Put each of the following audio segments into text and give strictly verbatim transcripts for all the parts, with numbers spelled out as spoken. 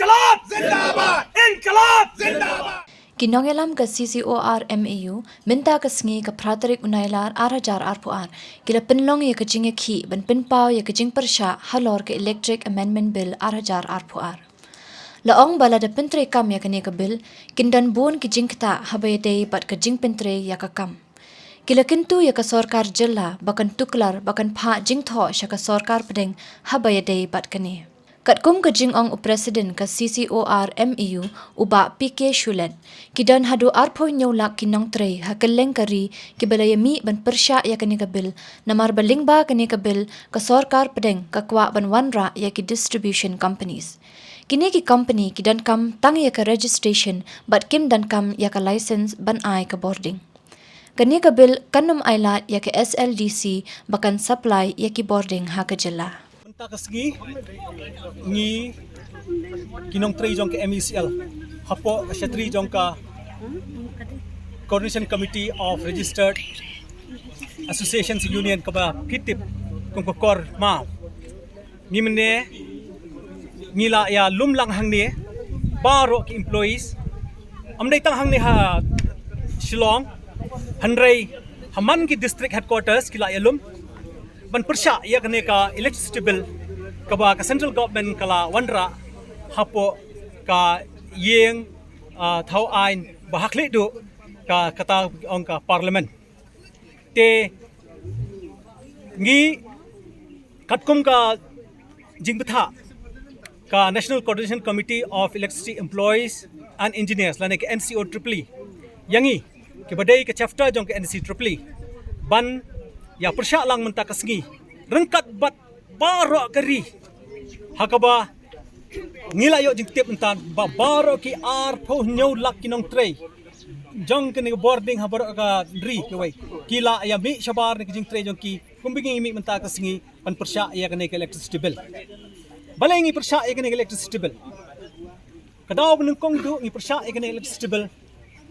Inqilab Zindabad! Inqilab Zindabad! Ki nongïalam ka C C O R M A U, mynta ka sngi ka phra tarik u Nailar ar hajar arphew ar, ki la pynlong ïa ka jingïakhih ban pynpaw ïa ka jingpyrshah halor ka Electric Amendment Bill ar hajar arphew ar. La ong ba lada pyntreikam ïa kane ka bill, kin don bun ki jingktah haba ïadei bad ka jingpyntrei ïa ka kam. Ki la kyntu ïa ka sorkar jylla ba kan tuklar ba kan phah jingthoh sha ka sorkar pdeng haba ïadei bad kane. Katkum ka jingong u President ka C C O R M A U, u Bah P K Shulet, ki don haduh arphew hynñiew lak ki nongtrei ha kylleng ka ri kiba la ïamih ban pyrshah ïa kane ka bill, namar ba lyngba kane ka bill ka sorkar pdeng ka kwah ban wanrah ïa ki distribution companies. Kine ki company ki donkam tang ïa ka registration bad kim donkam ïa ka license ban ai ka bording. Kane ka bill kan ym ailad ïa ka S L D C ba kan supply ïa ki bording ha ka jylla. Mynta ka sngi ngi ki nongtrei jong ka M E C L hapoh ka shatri jong ka Coordination Committee of Registered Associations Union kaba phi tip kum ka KORMA. Ngi mynne ngi la ïalum lang hangne baroh ki employees. Ym dei tang hangne ha Shillong, hynrei ha man ki district headquarters ki la ïalum ban pyrshah ïa kane ka electricity bill kaba ka central government ka la wanrah hapoh ka ïing, ah, thaw aiñ ba ha khlieh duh ka, kata ong ka parliament. Te ngi katkum ka jingbthah ka National Coordination Committee of Electricity Employees and Engineers lane ka N C O triple E ïa ngi kiba dei ka chapter jong ka N C triple E ban ïa pyrshah lang mynta ka sngi ryngkat bad baroh ka ri ha kaba ngi la ïoh jingtip mynta ba baroh ki arphew hynñiew lak ki nongtrei jong kane ka bording ha baroh ka ri kawei ki la ïamih shabar na ka jingtrei jong ki kumba ngi mih mynta ka sngi ban pyrshah ïa kane ka electricity bill. Balei ngi pyrshah ïa kane ka electricity bill? Ka daw ba nyngkong duh ngi pyrshah ïa kane ka electricity bill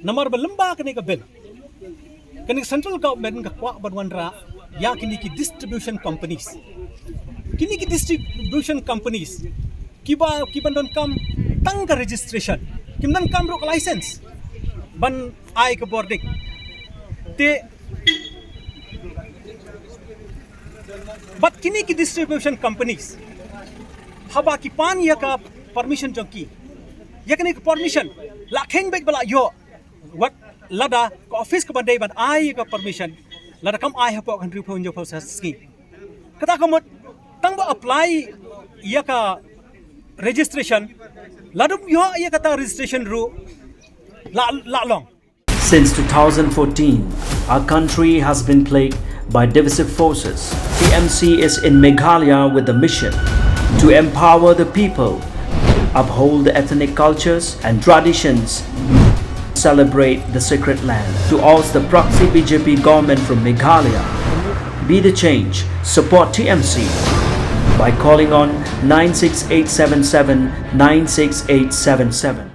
namar ba lyngba kane ka bill kane ka central government ka kwah ban wanrah ïa kine ki distribution companies. Kine ki distribution companies kiba, kiban donkam tang ka registration, kim donkam ruh ka license ban ai ka bording. Te bad kine ki distribution companies haba ki pan ïa ka permission jong ki, ïa kane ka permission la kheiñ beit ba la ïoh wat lada ka office kaban dei ban ai ka permission lada kam ai hapoh ka hynriewphew hynñiewphew sngi. Kata ka mut tang ba apply ïa ka registration, lada ym ïoh ïa kata registration ruh la, la long. Since two thousand fourteen, our country has been plagued by divisive forces. T M C is in Meghalaya with the mission to empower the people, uphold the ethnic cultures and traditions, celebrate the sacred land. To oust the proxy B J P government from Meghalaya, be the change, support T M C by calling on nine six eight seven seven nine six eight seven seven.